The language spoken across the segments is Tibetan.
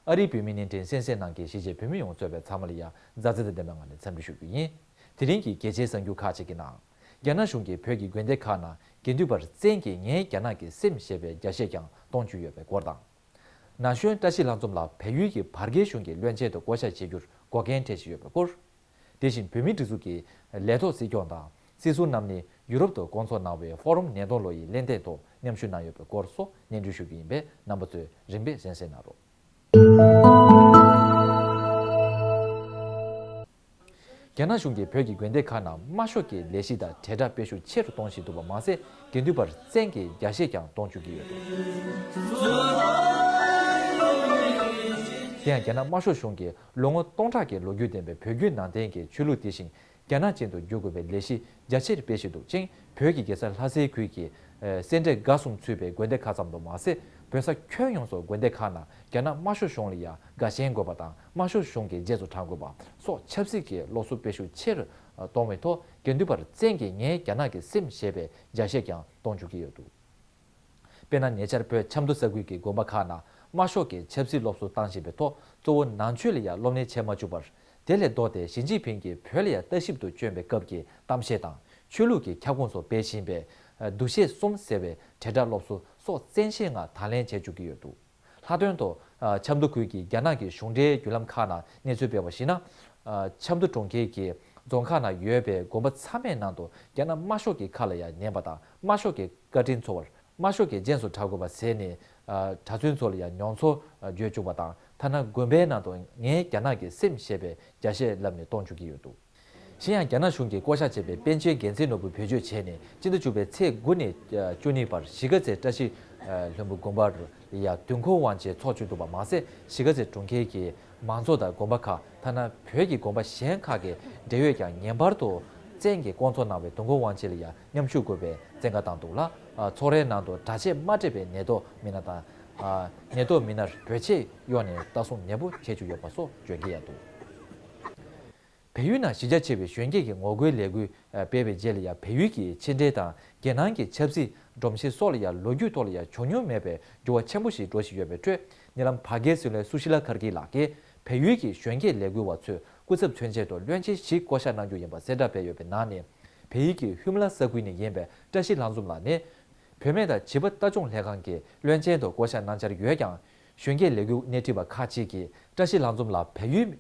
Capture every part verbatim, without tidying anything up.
ཨ་རིའི་བོད་མི་བརྙན་འཕྲིན་གསན་གཟིགས་གནང་མཁན་གཞིས་བྱེས་བོད་མི་ཡོངས་གཙོས་པའི་ཚང་མ་ལ་ཡང་མཛའ་བརྩེ་དང་ལྡན་པའི་ངང་ནས་འཚམས་འདྲི་ཞུ་རྒྱུ་ཡིན། དེ་རིང་གི་རྒྱལ་སྤྱིའི་གསར་འགྱུར་ཁག་ཅིག་གི་ནང་། རྒྱ་ནག་གཞུང་གིས་བོད་ཀྱི་དགོན་སྡེ་ཁག་ནང་དགེ་འདུན་པར་བཙན་གྱིས་ངའི་རྒྱ་ནག་གི་སེམས་ཞེས་པའི་རྒྱ་བཤད་ཀྱང་གཏོང་བཅུག་ཡོད་པའི་སྐོར་དང་། ན་གཞོན་བཀྲ་ཤིས་ལྷ་འཛོམས་ལགས་བལ་ཡུལ་གྱི་བར་བརྒལ་གཞུང་གི་བློན་ཆེན་དུ་བསྐོ་བཞག་བྱེད་རྒྱུར་འགོག་རྐྱེན་འཕྲད་བཞིན་ཡོད་པའི་སྐོར། དེ་བཞིན་བོད་མིའི་སྒྲིག་འཛུགས་ཀྱི་ལས་ཐོག་སྲིད་སྐྱོང་དང་སྲིད་ཟུར་རྣམ་གཉིས་ཡུ་རོབ་ཏུ་བསྐོང་ཚོགས་གནང་བའི་ཧྥོ་རུམ་ཉིས་སྟོང་ལོ་ཡི་གླེང་སྟེགས་ཐོག་མཉམ་ཞུགས་གནང་ཡོད་པའི་སྐོར་སོགས་སྙན་སྒྲོན་ཞུ་རྒྱུ་ཡིན་པས། རྣམ་པ་ཚོས་རིམ་པས་གསན་གཟིགས་གནང་རོགས། རྒྱ་ནག་གཞུང་གིས་བོད་ཀྱི་དགོན་སྡེ་ཁག་ནང་དམར་ཤོག་གི་ལས་གཞི་དང་དྲིལ་བསྒྲགས་སྤེལ་ཤུགས་ཆེ་རུ་གཏོང་བཞིན་འདུག་པ་མ་ཟད། དགེ་འདུན་པར་བཙན་གྱིས་རྒྱ་བཤད་ཀྱང་གཏོང་བཅུག་གི་ཡོད་འདུག་དེ་ཡང་རྒྱ་ནག་དམར་ཤོག་གཞུང་གིས་ལོ་ངོ་སྟོང་ཕྲག་གི་ལོ་རྒྱུས་ལྡན་པའི་བོད་བརྒྱུད་ནང་བསྟན་གྱི་ཆོས་ལུགས་དེ་བཞིན་རྒྱ་ནག་ཅན་དུ་བསྒྱུར་དགོས་པའི་ལས་གཞི་རྒྱ་ཆེར་སྤེལ་བཞིན་འདུག་ཅིང་། བོད་ཀྱི་རྒྱལ་ས་ལྷ་སའི་ཁུལ་གྱི་སེ་འབྲས་དགའ་གསུམ་ཚུད་པའི་དགོན་སྡེ་ཁག་ཙམ་དུ་མ་ཟད། བོད་ས་ཁྱོན་ཡོངས་སུ་དགོན་སྡེ་ཁག་ནང་རྒྱ་ནག་དམར་ཤོག་གཞུང་ལ་ཡང་དགའ་ཞེན་དགོས་པ་དང་། དམར་ཤོག་གཞུང་གི་རྗེས་སུ་འབྲང་དགོས་པ་སོགས་ཆབ་སྲིད་ཀྱི་སློབ་གསོ་སྤེལ་ཤུགས་ཆེ་རུ་གཏོང་བའི་ཐོག་དགེ་འདུན་པར་བཙན་གྱིས་ངའི་རྒྱ་ནག་གི་སེམས་ཞེས་པའི་རྒྱ་བཤད་ཀྱང་གཏོང་བཅུག་གི་ཡོད་འདུག་དཔེར་ན། ཉེ་ཆར་བོད་ཆབ་མདོ་ས་ཁུལ་གྱི་དགོན་པ་ཁག་ནང་དམར་ཤོག་གི་ཆབ་སྲིད་སློབ་གསོ་བཏང་བཞིན་པའི་ཐོག་གཙོ་བོ་ནང་ཆོས་ལ་ཡང་སློབ་གཉེར་བྱེད་མ་བཅུག་པར། དེ་ལས་ལྡོག་སྟེ་ཞི་ཅིན་ཕིང་གིས་བོད་ལ་ཡང་ལྟ་ཞིབ་ཏུ་བསྐྱོན་པའི་སྐབས་ཀྱི་གཏམ་བཤད་དང་། ཆོས་ལུགས་ཀྱི་ཁྱབ་ཁོངས་སུ་སྤེལ་བཞིན་པའི་འདུ་ཤེས་གསུམ་ཟེར་བའི་དྲིལ་བསྒྲགས་སློབ་གསོ་སོགས་བཙན་ཤེད་ངང་དང་ལེན་བྱེད་བཅུག་གི་ཡོད་འདུག་ལྷག་དོན་དུ། ཆབ་མདོ་ཁུལ་གྱི་རྒྱ་ནག་གི་གཞུང་འབྲེལ་བརྒྱུད་ལམ་ཁག་ནང་གནས་ཚུལ་སྤེལ་བར་གཞིགས་ན། ཆབ་མདོ་གྲོང་ཁྱེར་གྱི་རྫོང་ཁག་ནང་ཡོད་པའི་དགོན་པ་ཚང་མའི་ནང་དུ་རྒྱ་ནག་དམར་ཤོག་གི་ཁ་ལ་ཡང་ཉན་པ་དང་། དམར་ཤོག་གི་བཀའ་དྲིན་ཚོར་བར། དམར་ཤོག་གི་རྗེས་སུ་འབྲང་དགོས་པ་ཟེར་ནས། གྲྭ་བཙུན་ཚོ་ལ་ཡང་མྱོང་ཚོར་བརྗོད་བཅུག་པ་དང་། ཐ་ན་དགོན་པའི་ནང་དུ་ངའི་རྒྱ་ནག་གི་སེམས་ཞེས་པའི་རྒྱ་བཤད་ལབ་ནས་གཏོང་བཅུག་གི་ཡོད་འདུག་གཞན་ཡང་། རྒྱ་ནག་གཞུང་གིས་བསྐོ་བཞག་བྱས་པའི་པཎ་ཆེན་འགན་འཛིན་ནོར་བུ་བེད་སྤྱོད་བྱས་ནས། སྤྱི་ཟླ་བཅུ་པའི་ཚེས་དགུ་ནས་བཅུ་གཉིས་བར་གཞིས་ཀ་རྩེ་བཀྲ་ཤིས་ལྷུན་པོ་དགོན་པར་ཡང་དུས་འཁོར་དབང་ཆེན་འཚོགས་བཅུག་འདུག་པ་མ་ཟད། གཞིས་ཀ་རྩེ་གྲོང་ཁྱེར་གྱི་མང་ཚོགས་དང་དགོན་པ་ཁག་ཐ་ན་བོད་ཀྱི་དགོན་པ་གཞན་ཁག་གི་འབྲེལ་ཡོད་ཀྱང་ངེས་པར་དུ་བཙན་གྱིས་བསྐོང་ཚོགས་གནང་བའི་དུས་འཁོར་དབང་ཆེན་ལ་ཡང་མཉམ་ཞུགས་དགོས་པའི་བཙན་བཀའ་བཏང་འདུག་ལ། ཚོགས་རའི་ནང་དུ་གྲྭ་ཆས་མ་སྤྲས་པའི་ཉེན་རྟོག་མི་སྣ་དང་། ཉེན་རྟོག་མི་སྣར་བོད་ཆས་གཡོགས་ནས་ལྟ་སྲུང་ནན་པོ་བྱེད་བཅུག་ཡོད་པ་སོགས་བརྗོད་ཀྱི་ཡོད་འདུག་བལ་ཡུལ་ནང་གཞི་རྒྱ་ཆེ་བའི་གཞོན་སྐྱེས་ཀྱི་ངོ་རྒོལ་ལས་འགུལ་སྤེལ་བའི་རྗེས་ལ་ཡང་། བལ་ཡུལ་གྱི་ཕྱི་འབྲེལ་དང་། རྒྱལ་ནང་གི་ཆབ་སྲིད། སྒྲོམ་གཞི་སོགས་ལ་ཡང་ལོ་རྒྱུས་ཐོག་ལ་ཡང་བྱུང་མྱོང་མེད་པའི་འགྱུར་བ་ཆེན་པོ་ཞིག་འགྲོ་བཞིན་ཡོད་པའི་ཁྲོད། ཉེ་ལམ་བར་བརྒལ་སྲིད་བློན་སུ་ཤི་ལ་ཁར་གྱི་ལགས་ཀྱིས། བལ་ཡུལ་གྱི་གཞོན་སྐྱེས་ལས་འགུལ་བ་ཚོའི་སྐུ་ཚབ་མཚོན་ཆེད་དུ་བློན་ཆེན་བཞི་བསྐོ་བཞག་གནང་རྒྱུ་ཡིན་པ་གསལ་བསྒྲགས་སྤེལ་ཡོད་པའི་ནང་ནས། བལ་ཡུལ་གྱི་ཧུ་མ་ལ་ས་ཁུལ་ནས་ཡིན་པའི་བཀྲ་ཤིས་ལྷ་འཛོམས་ལགས་ནི། བུད་མེད་དང་བྱིས་པ་ལྟ་སྐྱོང་ལྷན་ཁང་གི་བློན་ཆེན་དུ་བསྐོ་བཞག་གནང་འཆར་ཡོད་ཀྱང་། གཞོན་སྐྱེས་ལས་འགུལ་སྣེ་ཁྲིད་པ་ཁག་ཅིག་གིས། བཀྲ་ཤིས་ལྷ་འཛོམས་ལགས་བལ་ཡུལ་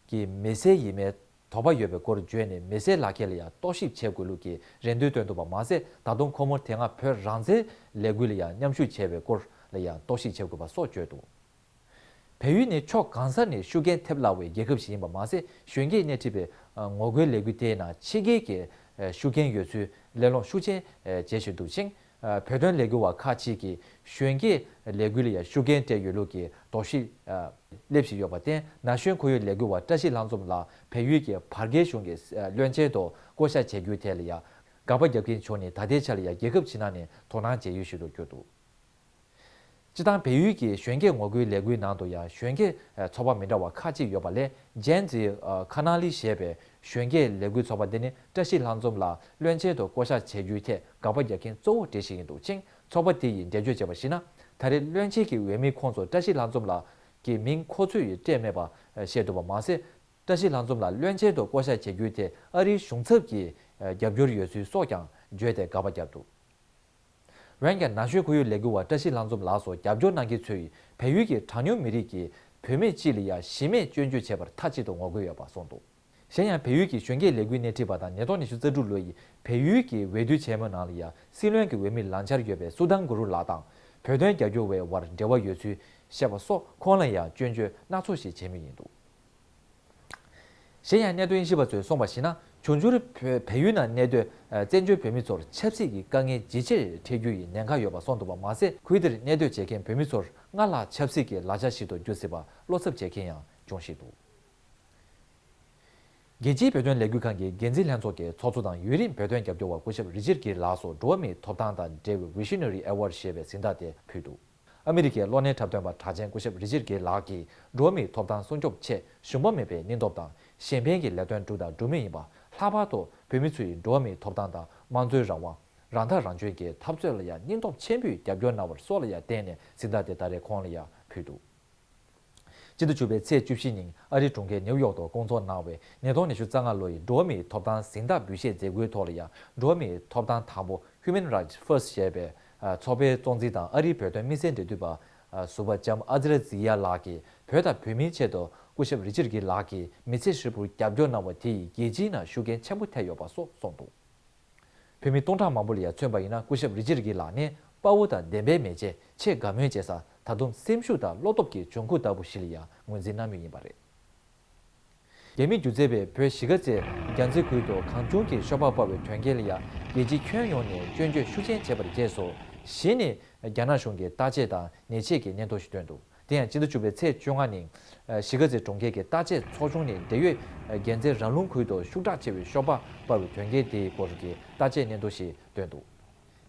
གྱི་མི་སེར་ཡིན་མིན། དོགས་པ་ཡོད་པའི་སྐོར་བརྗོད་ནས། མི་སེར་ལག་ཁྱེར་ལ་ཡང་རྟོག་ཞིབ་བྱེད་དགོས་ལུགས་ཀྱི་རེ་འདུན་བཏོན་འདུག་པ་མ་ཟད། ད་དུང་ཁོ་མོར་དེ་སྔ་བོད་རང་བཙན་ལས་འགུལ་ལ་ཡང་མཉམ་ཞུགས་བྱས་པའི་སྐོར་ལ་ཡང་རྟོག་ཞིབ་བྱེད་དགོས་པ་སོགས་བརྗོད་འདུག་བལ་ཡུལ་ནི་ཕྱོགས་གང་ས་ནས་ཤུགས་རྐྱེན་ཐེབས་སླ་བའི་རྒྱལ་ཁབ་ཞིག་ཡིན་པ་མ་ཟད། གཞོན་སྐྱེས་སྣེ་ཁྲིད་པའི་ངོ་རྒོལ་ལས་འགུལ་དེའི་ནང་ཕྱི་རྒྱལ་གྱི་ཤུགས་རྐྱེན་ཡོད་ཚུལ་གླེང་སློང་ཤུགས་ཆེན་བྱེད་བཞིན་འདུག་ཅིང་། བོད་དོན་ལས་འགུལ་བ་ཁག་ཅིག་གིས་གཞོན་སྐྱེས་ལས་འགུལ་ལ་ཡང་ཤུགས་རྐྱེན་སྤྲད་ཡོད་ལུགས་ཀྱི་དོགས་གཞི་སླེབས་བཞིན་ཡོད་པར་བརྟེན། ན་གཞོན་ཁོར་ཡུག་ལས་འགུལ་བ་བཀྲ་ཤིས་ལྷ་འཛོམས་ལགས་བལ་ཡུལ་གྱི་བར་བརྒལ་གཞུང་གི་བློན་ཆེན་དུ་བསྐོ་བཞག་བྱེད་རྒྱུའི་ཐད་ལ་ཡང་དགག་པ་རྒྱབ་མཁན་བྱུང་ནས། ད་ལྟའི་ཆར་ལ་ཡང་རྒྱལ་ཁབ་ཕྱི་ནང་ནས་དོ་སྣང་བྱེད་ཡུལ་ཞིག་ཏུ་གྱུར་འདུག་སྤྱིར་བཏང་བལ་ཡུལ་གྱི་གཞོན་སྐྱེས་ངོ་རྒོལ་ལས་འགུལ་ནང་དུ་ཡང་། གཞོན་སྐྱེས་ཚོགས་པ་མི་འདྲ་བ་ཁག་ཅིག་ཡོད་པ་ལས། ཇེན་ཛི་ཁ་ནང་ལི་ཞེས་པའི་གཞོན་སྐྱེས་ལས་འགུལ་ཚོགས་པ་འདི་ནི་བཀྲ་ཤིས་ལྷ་འཛོམས་ལགས་བློན་ཆེན་དུ་བསྐོ་བཞག་བྱེད་རྒྱུའི་ཐད་དགག་པ་རྒྱག་མཁན་གཙོ་བོ་དེ་ཞིག་ཡིན་འདུག་ཅིང་། ཚོགས་པ་དེ་ཡིས་འགྲེལ་བརྗོད་བྱས་པར་གཞིགས་ན། ད་རེས་བློན་ཆེན་གྱི་འོས་མིའི་ཁོངས་སུ་བཀྲ་ཤིས་ལྷ་འཛོམས་ལགས་ཀྱི་མིང་ཁོ་ཚོས་ཡང་སྤྲད་མེད་པ་བཤད་འདུག་པ་མ་ཟད། བཀྲ་ཤིས་ལྷ་འཛོམས་ལགས་བློན་ཆེན་དུ་བསྐོ་བཞག་བྱེད་རྒྱུའི་ཐད་ཨ་རིའི་གཞུང་ཚབ་ཀྱི་རྒྱབ་སྐྱོར་ཡོད་ཚུལ་སོགས་ཀྱང་བརྗོད་དེ་དགག་པ་བརྒྱབ་འདུག་འོན་ཀྱང་། ན་གཞོན་ཁོར་ཡུག་ལས་འགུལ་བ་བཀྲ་ཤིས་ལྷ་འཛོམས་ལགས་སུ་རྒྱབ་སྐྱོར་གནང་མཁན་ཚོས། བལ་ཡུལ་གྱི་གྲངས་ཉུང་མི་རིགས་ཀྱི་བུད་མེད་ཅིག་ལ་ཡང་གཞི་མེད་སྐྱོན་བརྗོད་བྱས་པར་མཐའ་གཅིག་ཏུ་ངོ་རྒོལ་ཡོད་པ་གསུངས་འདུག་གཞན་ཡང་། བལ་ཡུལ་གྱི་གཞོན་སྐྱེས་ལས་འགུལ་སྣེ་ཁྲིད་པ་དང་། ཉིས་སྟོང་ཉི་ཤུ་རྩ་དྲུག་ལོ་ཡི་བལ་ཡུལ་གྱི་འོས་བསྡུ་ཆེན་མོའི་ནང་ལ་ཡང་། སྲིད་བློན་གྱི་འོས་མི་ལངས་འཆར་ཡོད་པའི་སུ་དཱན་གུ་རུ་ལགས་དང་། བོད་དོན་རྒྱབ་སྐྱོར་བའི་དབར་འབྲེལ་བ་ཡོད་ཚུལ་བཤད་པ་སོགས། ཁོང་ལ་ཡང་སྐྱོན་བརྗོད་སྣ་ཚོགས་ཤིག་བྱེད་མུས་ཡིན་འདུག་གཞན་ཡང་། གནད་དོན་དབྱེ་ཞིབ་པ་ཚོས་གསུངས་པར་གཞིགས་ན། འབྱུང་འགྱུར་བོད་བལ་ཡུལ་ནང་གནས་སྡོད་བཙན་བྱོལ་བོད་མི་ཚོར་ཆབ་སྲིད་ཀྱི་དཀའ་ངལ་ཇེ་ཆེར་འཕྲད་རྒྱུ་ཡི་ཉེན་ཁ་ཡོད་པ་གསུངས་འདུག་པ་མ་ཟད། ཁུལ་དེར་གནས་སྡོད་བྱེད་མཁན་བོད་མི་ཚོར་སྔར་ལྷག་ཆབ་སྲིད་ཀྱི་ལག་ཆ་ཞིག་ཏུ་འགྱུར་སྲིད་པར་བློ་འཚབ་བྱེད་མཁན་ཡང་འབྱུང་བཞིན་འདུག་རྒྱལ་སྤྱིའི་བོད་དོན་ལས་འགུལ་ཁང་གི་འགན་འཛིན་ལྷན་ཚོགས་ཀྱི་ཚོགས་གཙོ་དང་། ཡུན་རིང་བོད་དོན་རྒྱབ་སྐྱོར་བ་སྐུ་ཞབས་རི་ཅར་གྷིལ་ལགས་སུ་འགྲོ་བ་མིའི་ཐོབ་ཐང་དང་འབྲེལ་བའི་Visionary Award ཞེས་པའི་གཟེངས་རྟགས་དེ་ཕུལ་འདུག་ཨ་མི་རི་ཀའི་གློག་བརྙན་འཁྲབ་སྟོན་པ་གྲགས་ཅན་སྐུ་ཞབས་རི་ཅར་གྷིལ་ལགས་ཀྱིས། འགྲོ་བ་མིའི་ཐོབ་ཐང་སྲུང་སྐྱོབ་ཆེད་ཞུམ་པ་མེད་པའི་སྙིང་སྟོབས་དང་། གཞན་ཕན་གྱི་ལས་དོན་བསྒྲུབས་དང་སྒྲུབ་མུས་ཡིན་པ། ལྷག་པར་དུ་བོད་མི་ཚོས་འགྲོ་བ་མིའི་ཐོབ་ཐང་དང་། དམངས་གཙོའི་རང་དབང་། རང་ཐག་རང་གཅོད་ཀྱི་འཐབ་རྩོད་ལ་ཡང་སྙིང་སྟོབས་ཆེན་པོས་རྒྱབ་སྐྱོར་གནང་བ་སོགས་ལ་ཡང་བརྟེན་ནས། གཟེངས་རྟགས་དེ་ད་རེས་ཁོང་ལ་ཡང་ཕུལ་འདུག་སྤྱི་ཟླ་བཅུ་པའི་ཚེས་བཅུ་བཞི་ཉིན་ཨ་རིའི་གྲོང་ཁྱེར་ནེའུ་ཡོག་ཏུ་བསྐོང་ཚོགས་གནང་བའི་ཉིས་སྟོང་ཉི་ཤུ་རྩ་ལྔ་ལོ་ཡི་འགྲོ་བ་མིའི་ཐོབ་ཐང་གཟེངས་རྟགས་འབུལ་བཞེས་མཛད་སྒོའི་ཐོག་ལ་ཡང་འགྲོ་བ་མིའི་ཐོབ་ཐང་དང་པོ་Human Rights First ཞེས་པའི་ཚོགས་པའི་གཙོ་འཛིན་དང་ཨ་རིའི་བོད་དོན་དམིགས་བསལ་འབྲེལ་མཐུད་པ་ཟུར་པ་ལྕམ་ཨ་ཛི་ར་ཛི་ཡ་ལགས་ཀྱིས་བོད་དང་བོད་མིའི་ཆེད་དུ་སྐུ་ཞབས་རི་ཅར་གྷི་ལགས་ཀྱིས་མི་ཚེ་ཧྲིལ་པོར་རྒྱབ་སྐྱོར་གནང་བ་དེ་ཡིས་རྒྱལ་སྤྱིའི་ནང་ཤུགས་རྐྱེན་ཆེན་པོ་ཐེབས་ཡོད་པ་སོགས་གསུངས་འདུག་བོད་མི་སྟོང་ཕྲག་མང་པོ་ལ་ཡང་མཚོན་པ་ཡིན་ན་སྐུ་ཞབས་རི་ཅར་གྷི་ལགས་ནི་དཔའ་བོ་དང་བདེན་པའི་མེ་ལྕེ་ཆེས་དགའ་མོས་བྱེད་ས་ད་དུང་སེམས་ཤུགས་དང་བློ་སྟོབས་ཀྱི་འབྱུང་ཁུངས་ལྟ་བུ་ཞིག་ལ་ཡང་ངོས་འཛིན་གནང་མུས་ཡིན་པ་རེད། རྒྱ་མིས་སྒྱུ་རྩལ་བས་བོད་གཞིས་ཀ་རྩེ་རྒྱ་མཚོའི་ཁུལ་དུ་གངས་ལྗོངས་ཀྱི་ཤོག་སྦག་སྤར་བའི་དོན་རྐྱེན་ལ་ཡང་རྒྱལ་སྤྱིའི་ཁྱོན་ཡོངས་ནས་སྐྱོན་བརྗོད་ཤུགས་ཆེན་བྱས་པར་རྗེས་སུ། གཞི་ནས་རྒྱ་ནག་གཞུང་གིས་བརྟག་དཔྱད་དང་ཉེས་ཆད་ཀྱི་སྙན་ཐོ་ཞིག་བཏོན་འདུག་དེ་ཡང་སྤྱི་ཟླ་བཅུ་པའི་ཚེས་བཅོ་ལྔ་ཉིན་གཞིས་ཀ་རྩེ་གྲོང་ཁྱེར་གྱི་བརྟག་དཔྱད་ཚོགས་ཆུང་ནས་འབྲེལ་ཡོད་རྒྱལ་རྩེ་རང་ལུང་ཁུལ་དུ་ཤུགས་དྲག་ཆེ་བའི་ཤོག་སྦག་སྤར་བའི་དོན་རྐྱེན་དེའི་སྐོར་གྱི་བརྟག་དཔྱད་སྙན་ཐོ་ཞིག་བཏོན་འདུག་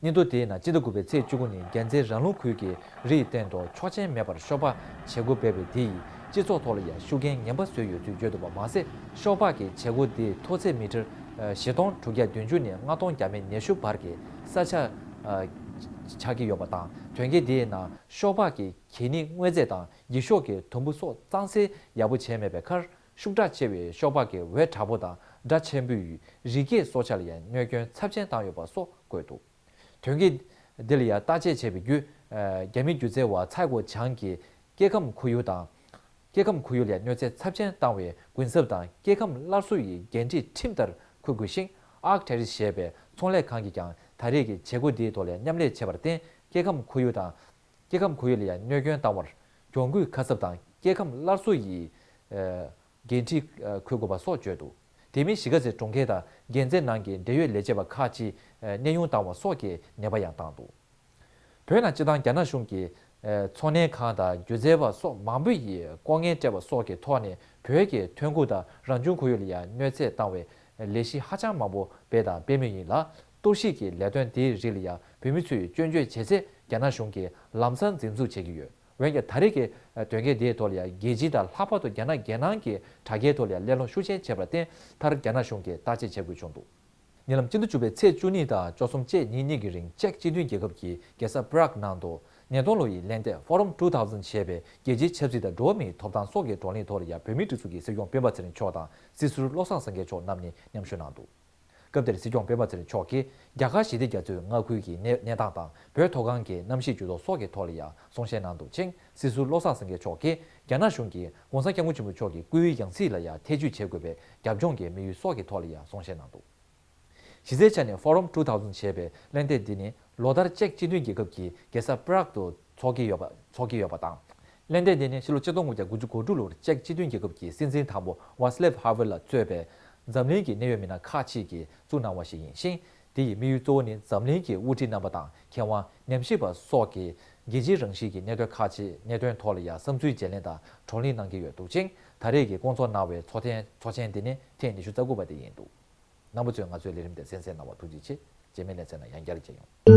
སྙན་ཐོ་དེའི་ནང་སྤྱི་ཟླ་དགུ་པའི་ཚེས་བཅུ་དགུ་ཉིན་རྒྱལ་རྩེ་རང་ལུང་ཁུལ་གྱི་རིའི་སྟེང་དུ་ཆོག་མཆན་མེད་པར་ཤོག་སྦག་བྱེད་སྒོ་སྤེལ་བའི་དེ་ཡིས་སྤྱི་ཚོགས་ཐོག་ལ་ཡང་ཤུགས་རྐྱེན་ངན་པ་བཟོས་ཡོད་ཚུལ་བརྗོད་འདུག་པ་མ་ཟད། ཤོག་སྦག་གི་བྱེད་སྒོ་དེའི་མཐོ་ཚད་མི་ཊར་བཞི་སྟོང་དྲུག་བརྒྱ་བདུན་ཅུ་ནས་ལྔ་སྟོང་བརྒྱ་མེད་ཉི་ཤུ་བར་གྱི་ས་ཆ་ཆགས་ཀྱི་ཡོད་པ་དང་། དོན་རྐྱེན་དེའི་ནང་ཤོག་སྦག་གི་གད་སྙིགས་དངོས་རྫས་དང་ཡིག་ཤོག་གི་དུམ་བུ་སོགས་གཙང་སེལ་ཡག་པོ་བྱས་མེད་པའི་ཁར། ཤུགས་དྲག་ཆེ་བའི་ཤོག་སྦག་གི་འོད་དྲག་པོ་དང་སྒྲ་ཆེན་པོས་རི་སྐྱེས་སྲོག་ཆགས་ལ་ཡང་གནོད་སྐྱོན་ཚབས་ཆེན་བཏང་ཡོད་པ་སོགས་བཀོད་འདུག་དོན་རྐྱེན་འདི་ལ་ཡང་བརྟག་དཔྱད་བྱས་པའི་བརྒྱུད། རྒྱ་མི་སྒྱུ་རྩལ་བ་ཚའེ་གོ་བྱང་གིས་སྐྱེ་ཁམས་ཁོར་ཡུག་དང་། སྐྱེ་ཁམས་ཁོར་ཡུག་ལ་གནོད་འཚེ་ཚབས་ཆེན་བཏང་བའི་གུན་གསབ་དང་སྐྱེ་ཁམས་སླར་གསོ་ཡི་འགན་འཁྲི་ཁྲིམས་ལྟར་འཁུར་དགོས་ཤིང་། Arcturus ཞེས་པའི་ཚོང་ལས་ཁང་གིས་ཀྱང་ད་རེས་ཀྱི་བྱེད་སྒོ་འདིའི་ཐོག་ལ་མཉམ་ལས་བྱས་པར་བརྟེན། སྐྱེ་ཁམས་ཁོར་ཡུག་དང་། སྐྱེ་ཁམས་ཁོར་ཡུག་ལ་ཡང་གནོད་སྐྱོན་བཏང་བར་གྱོང་གུད་ཁ་གསབ་དང་སྐྱེ་ཁམས་སླར་གསོ་ཡི་འགན་འཁྲི་འཁུར་དགོས་པ་སོགས་བརྗོད་འདུག་དེ་མིན་གཞིས་ཀ་རྩེ་གྲོང་ཁྱེར་དང་རྒྱལ་རྩེ་ནང་གི་འབྲེལ་ཡོད་ལས་བྱེད་པ་ཁག་ཅིག་གནས་དབྱུང་བཏང་བ་སོགས་ཀྱི་ཉེས་པ་ཡང་བཏང་འདུག་བོད་ནང་སྤྱི་བཏང་རྒྱ་ནག་གཞུང་གིས་ཚོང་ལས་ཁང་དང་སྒྱུ་རྩལ་བ་སོགས་མང་པོ་ཡིས་ལྐོག་རྔན་སྤྲད་པ་སོགས་ཀྱི་ཐོག་ནས་བོད་ཀྱི་ཐོན་ཁུངས་དང་རང་བྱུང་ཁོར་ཡུག་ལ་ཡང་གནོད་འཚེ་བཏང་བའི་ལས་གཞི་ཧ་ཅང་མང་པོ་སྤེལ་དང་སྤེལ་མུས་ཡིན་ལ། གཏོར་བཤིག་གི་ལས་དོན་དེའི་རིགས་ལ་ཡང་བོད་མི་ཚོས་སྐྱོན་བརྗོད་བྱེད་ཚེ་རྒྱ་ནག་གཞུང་གིས་ལམ་སང་འཛིན་བཟུང་བྱེད་ཀྱི་ཡོད། འོན་ཀྱང་ད་རེས་ཀྱི་དོན་རྐྱེན་དེའི་ཐོག་ལ་ཡང་རྒྱལ་སྤྱི་དང་ལྷག་པར་དུ་རྒྱ་ནག་རྒྱལ་ནང་གི་དྲ་རྒྱའི་ཐོག་ལ་ཡང་གླེང་སློང་ཤུགས་ཆེན་བྱས་པར་བརྟེན། མཐར་རྒྱ་ནག་གཞུང་གིས་བརྟག་དཔྱད་བྱེད་དགོས་བྱུང་འདུག་ཉེ་ལམ་སྤྱི་ཟླ་བཅུ་པའི་ཚེས་བཅུ་གཉིས་དང་བཅུ་གསུམ་བཅས་ཉིན་གཉིས་ཀྱི་རིང་ཅེཀ་སྤྱི་མཐུན་རྒྱལ་ཁབ་ཀྱི་རྒྱལ་ས་Prague ནང་དུ་ཉིས་སྟོང་ལོ་ཡི་གླེང་སྟེགས་Forum two thousand ཞེས་པའི་རྒྱལ་སྤྱིའི་ཆབ་སྲིད་དང་འགྲོ་བ་མིའི་ཐོབ་ཐང་སོགས་ཀྱི་བགྲོ་གླེང་ཐོག་ལ་ཡང་བོད་མིའི་སྒྲིག་འཛུགས་ཀྱི་སྲིད་སྐྱོང་སྤེན་པ་ཚེ་རིང་མཆོག་དང་སྲིད་ཟུར་བློ་བཟང་སེང་གེ་མཆོག་རྣམ་གཉིས་མཉམ་ཞུགས་གནང་འདུག་སྐབས་དེར་སྲིད་སྐྱོང་སྤེན་པ་ཚེ་རིང་མཆོག་གིས་རྒྱ་གར་ཞི་བདེ་རྒྱ་མཚོའི་མངའ་ཁུལ་གྱི་གནས་གནས་སྟངས་དང་བོད་མཐོ་སྒང་གི་གནམ་གཤིས་འགྱུར་ལྡོག་སོགས་ཀྱི་ཐོག་ལ་ཡང་གསུང་བཤད་གནང་འདུག་ཅིང་། སྲིད་ཟུར་བློ་བཟང་སེང་གེ་མཆོག་གིས་རྒྱ་ནག་གཞུང་གིས་༸གོང་ས་༸སྐྱབས་མགོན་ཆེན་པོ་མཆོག་གི་སྐུའི་ཡང་སྲིད་ལ་ཡང་ཐེ་ཇུས་བྱེད་དགོས་པའི་རྒྱབ་ལྗོངས་ཀྱི་དམིགས་ཡུལ་སོགས་ཀྱི་ཐོག་ལ་ཡང་གསུང་བཤད་གནང་འདུག་གཞི་རྩའི་ཆ་ནས་Forum two thousand ཞེས་པའི་གླེང་སྟེགས་འདི་ནི་ལོ་ལྟར་ཅེཀ་སྤྱི་མཐུན་རྒྱལ་ཁབ་ཀྱི་རྒྱལ་ས་Prague ཏུ་འཚོགས་ཀྱི་ཡོད་པ་འཚོགས་ཀྱི་ཡོད་པ་དང་། གླེང་སྟེགས་འདི་ནི་ཕྱི་ལོ་ཆིག་སྟོང་དགུ་བརྒྱ་དགུ་བཅུ་གོ་དྲུག་ལོར་ཅེཀ་སྤྱི་མཐུན་རྒྱལ་ཁབ་ཀྱི་སྲིད་འཛིན་དང་པོ་Václav Havel ལ་གཙོས་པའི་འཛམ་གླིང་གི་གནད་ཡོད་མི་སྣ་ཁག་ཅིག་གིས་བཙུགས་གནང་བ་ཞིག་ཡིན་ཞིང་། དེ་ཡི་དམིགས་ཡུལ་གཙོ་བོ་ནི་འཛམ་གླིང་གི་དབུ་ཁྲིད་རྣམ་པ་དང་མཁས་དབང་ཉམས་ཞིབ་པ་སོགས་ཀྱིས་རྒྱལ་སྤྱིའི་རང་བཞིན་གྱི་གནད་དོན་ཁག་ཅིག་གནད་དོན་ཐོག་ལ་ཡང་བསམ་ཚུལ་བརྗེ་ལེན་དང་བགྲོ་གླེང་གནང་གི་ཡོད་འདུག་ཅིང་། ད་རེས་ཀྱི་བསྐོང་ཚོགས་གནང་བའི་ཚོགས་ཐེངས་ཚོགས་ཆེན་འདི་ནི་ཐེངས་ཉི་ཤུ་རྩ་དགུ་པ་དེ་ཡིན་འདུག་རྣམ་པ་ཚོས་ང་ཚོའི་ལས་རིམ་དེ་གསན་གཟིགས་གནང་བར་ཐུགས་རྗེ་ཆེ། རྗེས་མའི་ལེ་ཚན་ནང་ཡང་བསྐྱར་མཇལ་ཡོང་།